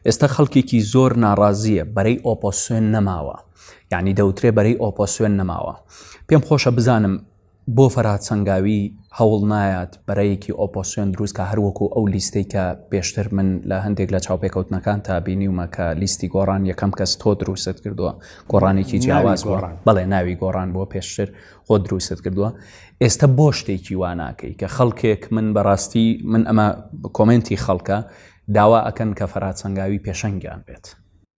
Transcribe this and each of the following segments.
ئێستا خەڵکێکی زۆر ناڕازییە بەرەی ئۆپۆسیۆن نەماوە یعنی دەوترێ بەرەی ئۆپۆسیۆن نەماوە پێم خۆشە بزانم بۆ فەرهاد سەنگاوی هەوڵ نایات بەرەیەکی ئۆپۆسیۆن دروست کا هەروەکو ئەو لیستەی کە پێشتر من لە هەندێک لە چاوپێکەوتنەکان تا بینیومە کە لیستی گۆڕان یەکەم کەس تۆ دروستت کردووە گۆڕانێکی جیاواز بووە بەڵێ ناوی گۆڕان بووە پێشتر خۆ دروستت کردووە ئێستا بۆ شتێکی وا ناکەی کە خەڵکێک من بەڕاستی من ئەمە کۆمنتی خەڵکە داوا ئەکەن کە فەرهاد سەنگاوی پێشەنگیان بێت.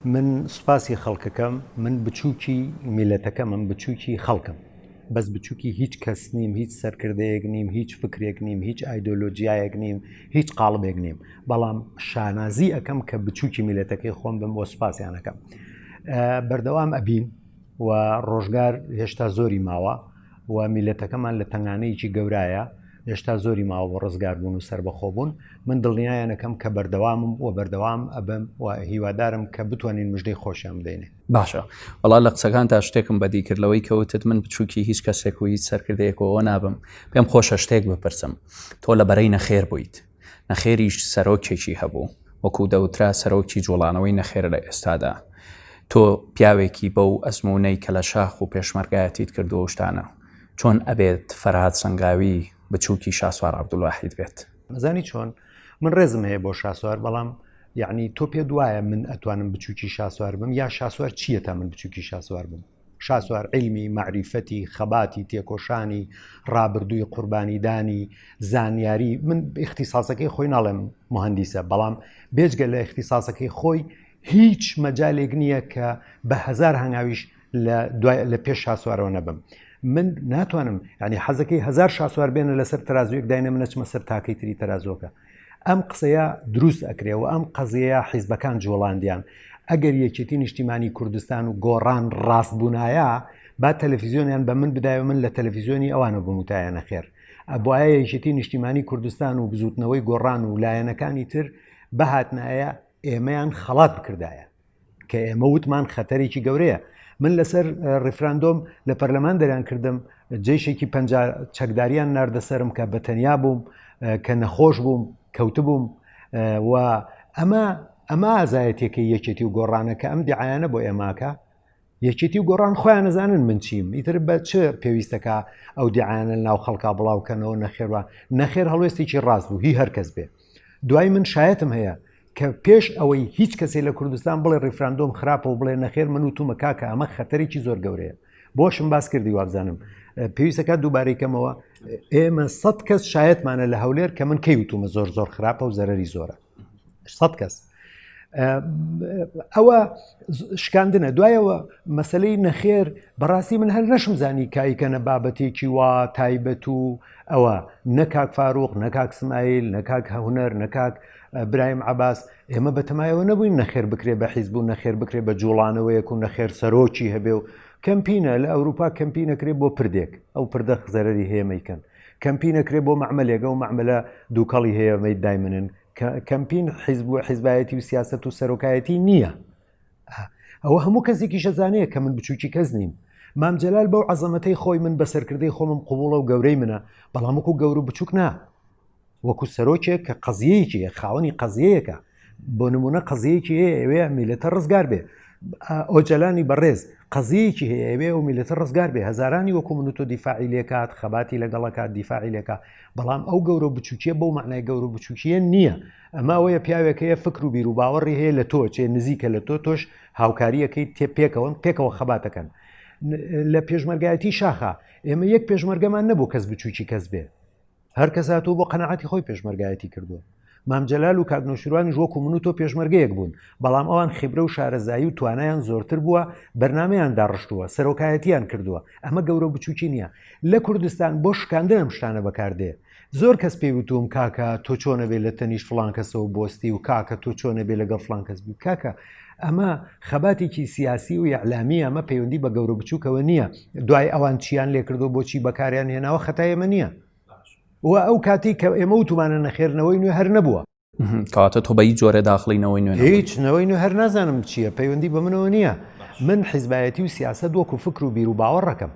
من سوپاسی خەڵکەکەم من بچوکی میلەتەکەمم بچوکی خەڵکم بەس بچوکی هیچ کەس نیم هیچ سەرکردەیەک نیم هیچ فکرێک نیم هیچ ئایدۆلۆجیایەک نیم هیچ قاڵبێک نیم بەڵام شانازی ئەەکەم کە بچوکی میلەتەکەی خۆم بم وە سوپاسیانەکەم بەردەوام ئەبین و ڕۆژگار هێشتا زۆری ماوە و میلەتەکەمان لە تەنگانەیەکی گەورایە هێشتا زۆری ماوە بۆ ڕزگاربوون و سەربەخۆبوون من دڵنیایانەکەم کە بەردەوامم و بەردەوام ئەبم و هیوادارم کە بتوانین مژدەی خۆشیان بدەینێ. باشە وەڵا لە قسەکانتا شتێکم بەدی کرد لەوەی کە وتت من بچووکی هیچ کەسێک و هیچ سەرکردەیەکەوە نابم پێم خۆشە شتێک بپرسم تۆ لە بەرەی نەخێر بوویت نەخێریش سەرۆکێکی هەبوو وەکو دەوترا سەرۆکی جوڵانەوەی نەخێرە لە ئێستادا تۆ پیاوێکی بەو ئەزموونەی کە لە شاخ و پێشمەرگایەتیت کردووە و شتانە چۆن ئەبێت فەرهاد سەنگاوی بچووکی شاسوار عەبدولواحید بێت؟ ئەزانی چۆن؟ من ڕێزم هەیە بۆ شاسوار بەڵام یعنی تۆ پێت وایە من ئەتوانم بچووکی شاسوار بم یا شاسوار چییە تا من بچووکی شاسوار بم؟ شاسوار عیلمی، مەعریفەتی، خەباتی، تێکۆشانی، ڕابردووی، قوربانیدانی، زانیاری، من ئیختیساسەکەی خۆی ناڵێم موهەندیسە، بەڵام بێجگە لە ئیختیساسەکەی خۆی هیچ مەجالێک نییە کە بە هەزار هەنگاویش لە دوای لە پێش شاسوارەوە نەبم. من ناتوانم یعنی حەزەکەی هەزار شاسوار بێنە لەسەر تەرازوویەک داینە من نەچمە سەر تاکەی تری تەرازووەکە. ئەم قسەیە دروست ئەکرێ و ئەم قەزیەیە حیزبەکان جوڵاندیان. ئەگەر یەکێتی نیشتیمانی کوردستان و گۆڕان ڕاست بوونایە با تەلەفیزیۆنیان بە من بدایە من لە تەلەفیزیۆنی ئەوانە بموتایە نەخێر. ئەبوایە یەکێتی نیشتیمانی کوردستان و بزوتنەوەی گۆڕان و لایەنەکانی تر بهاتنایە ئێمەیان خەڵات بکردایە. کە ئێمە وتمان خەتەرێکی گەورەیە من لەسەر ڕیفراندۆم لە پەرلەمان دەریان کردم جێشێکی پ چەکداریان ناردە سەرم کە بە تەنیا بووم کە نەخۆش بووم کەوتبووم و ئەمە ئەمە ئازایەتێکی یەکێتی و گۆڕانە کە ئەم دیعاانە بۆ ئێماکە یەکێتی و گۆڕان خۆیان نەزانن من چیم ئیتر بە چ پێویستەکە ئەو دیعاانە ناو خەڵکا بڵاوکەنەوە نەخێوە نەخێر هەڵوێستێکی ڕاست بوو هی هەرکەس بێ دوای من شایەتم هەیە کە پێش ئەوەی هیچ کەسێ لە کوردستان بڵێ ڕیفراندۆم خراپە و بڵێ نەخێر من وتومە کاکە ئەمە خەتەرێکی زۆر گەورەیە بۆشم باس کردی وابزانم پێویستەکە دووبارەی کەمەوە ئێمە سە کەس شایەتمانە لە هەولێر کە من کەی وتومە زۆر زۆر خراپە و زەرری زۆرە سە کەس ئەوە شکاندنە دوایەوە مەسلەی نەخێر بەڕاستی من هەر نەشم زانی کایکەنە بابەتێکی وا تایبەت و ئەوە نەکاک فاروق نەکاک سمایل نەکاک هەونەر نەکاک برایم عەباس، ئێمە بەتەمایەوە نەبووین نەخێر بکرێ بە حیزب و نەخێر بکرێ بە جوڵانەوەیەک و نەخێر سەرۆکی هەبێ و کەمپینە لە ئەوروپا کەمپینەکرێ بۆ پردێک ئەو پردە زەرەری هەیە مەیکەن کەمپینەکرێ بۆ مەعمەلێک ئەو مەعمەلە دووکەڵی هەیە مەیت دایمنن کەمپین حیزب و حیزبایەتی و سیاسەت و سەرۆکایەتی نییە ئەوە هەموو کەسێکیش ئەزانێ کە من بچووکی کەس نیم مام جەلال بەو عەزەمەتەی خۆی من بە سەرکردەی خۆمم قوبوڵە و گەورەی منە بەڵام وەکو گەور و بچووک نا وەکو سەرۆکێک کە قەزیەیەکی هەیە خاوەنی قەزیەیەکە بۆ نمونە قەزیەیەکی هەیە ئەوێ میلەتە ڕزگار بێ ئۆجەلانی بەڕێز قەزیەیەکی هەیە ئەوێ ئەو میلەتە ڕزگار بێ هەزارانی وەکو من و تۆ دیفاعی لێکات خەباتی لەگەڵەکات دیفاعی لێکا بەڵام ئەو گەورە بچووکیە بەو معنای گەورە بچووکیە نییە ئەمە ئەوەیە پیاوێک هەیە فکر و بیر و باوەڕی هەیە لە تۆ چێ نزیکە لە تۆ تۆش هاوکاریەکەی تێ پێکەوەن پێکەوە خەباتەکەن لە پێشمەرگایەتی شاخە ئێمە یەک پێشمەرگەمان نەبوو کەس بچووکی کەس بێ هەر کەس هاتووە بۆ قەناعەتی خۆی پێشمەرگایەتی کردووە. مام جەلال و کاک نەوشیروانیش وەکو من و تۆ پێشمەرگەیەک بوون، بەڵام ئەوان خیبرە و شارەزایی و توانایان زۆرتر بووە، بەرنامەیان داڕشتووە، سەرۆکایەتییان کردووە، ئەمە گەورە و بچووکی نییە. لە کوردستان بۆ شکاندن ئەم شتانە بەکار دێ. زۆر کەس پێی وتووم کاکە تۆ چۆن ئەبێ لە تەنیشت فڵان کەسەوە بوەستی و کاکە تۆ چۆن ئەبێ لەگەڵ فڵان کەس بی. کاکە ئەمە خەباتێکی سیاسی و ئیعلامییە، ئەمە پەیوەندی بە گەورە و بچووکەوە نییە. دوای ئەوان چیان لێکردووە، بۆچی بەکاریان هێناوە، خەتای ئێمە نییە. و ئەو کاتەی کە ئێمە وتومانە نەخێر نەوەی نوێ هەر نەبووە. کەواتە تۆ بە هیچ جۆرێ داخڵی نەوەی نوێ نەبووی؟ هیچ، نەوەی نوێ هەر نازانم چییە، پەیوەندی بە منەوە نییە. من حیزبایەتی و سیاسەت وەکو فکر و بیر و باوەڕەکەم.